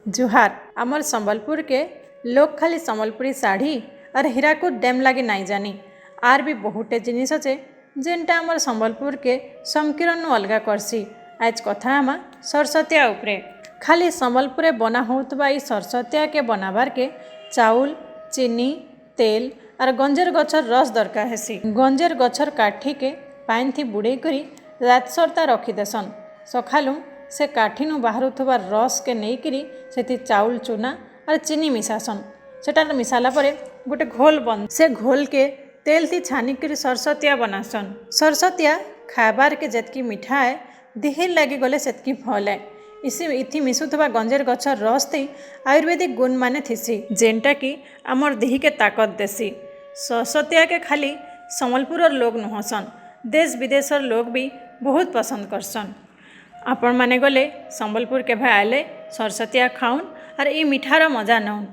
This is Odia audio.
ଜୁହାର। ଆମର୍ ସମ୍ବଲପୁରକେ ଲୋକ୍ ଖାଲି ସମ୍ବଲପୁରୀ ଶାଢ଼ୀ ଆର୍ ହୀରାକୁଦ ଡ୍ୟାମ୍ ଲାଗି ନାଇଁ ଜାନି। ଆର୍ ବି ବହୁଟେ ଜିନିଷ୍ ଅଛେ, ଯେନ୍ଟା ଆମର୍ ସମ୍ବଲପୁରକେ ସମକିରନୁ ଅଲଗା କର୍ସି। ଆଜ୍ କଥା ହେମା ସରସତିଆ ଉପରେ। ଖାଲି ସମ୍ବଲପୁରେ ବନା ହଉଥିବା ଏଇ ସରସତିଆକେ ବନାବାର୍କେ ଚାଉଲ୍, ଚିନି, ତେଲ୍ ଆର୍ ଗଞ୍ଜେର୍ ଗଛର୍ ରସ୍ ଦରକାର ହେସି। ଗଞ୍ଜେର୍ ଗଛର୍ କାଠିକେ ପାଏନ୍ଥି ବୁଡ଼େଇ କରି ରାତ୍ ସରତା ରଖିଦେସନ୍। ସଖାଲୁ ସେ କାଠିନୁ ବାହାରୁଥିବା ରସ୍କେ ନେଇକିରି ସେଥି ଚାଉଲ୍ ଚୁନା ଆର୍ ଚିନି ମିଶାସନ୍। ସେଟା ମିଶାଲା ପରେ ଗୋଟେ ଘୋଲ୍ ବନ୍, ସେ ଘୋଲ୍କେ ତେଲ୍ଥି ଛାନିକିରି ସରସତିଆ ବନାସନ୍। ସରସତିଆ ଖାଏବାର୍କେ ଯେତ୍କି ମିଠା ଏ, ଦିହିର୍ ଲାଗି ଗଲେ ସେତ୍କି ଭଲ୍ ଏ। ଇଥି ମିଶୁଥିବା ଗଞ୍ଜେର୍ ଗଛର୍ ରସ୍ ଥି ଆୟୁର୍ବେଦିକ୍ ଗୁଣ୍ମାନେ ଥିସି, ଯେନ୍ଟାକି ଆମର୍ ଦିହିକେ ତାକତ୍ ଦେସି। ସରସତିଆକେ ଖାଲି ସମ୍ବଲପୁରର୍ ଲୋକ୍ ନୁହଁସନ୍, ଦେଶ୍ ବିଦେଶର୍ ଲୋକ୍ ବି ବହୁତ୍ ପସନ୍ଦ କର୍ସନ୍। ଆପଣମାନେ ଗଲେ ସମ୍ବଲପୁର କେଭେ ଆଏଲେ ସରସତିଆ ଖାଉନ୍ ଆର୍ ଇ ମିଠାର ମଜା ନଉନ୍।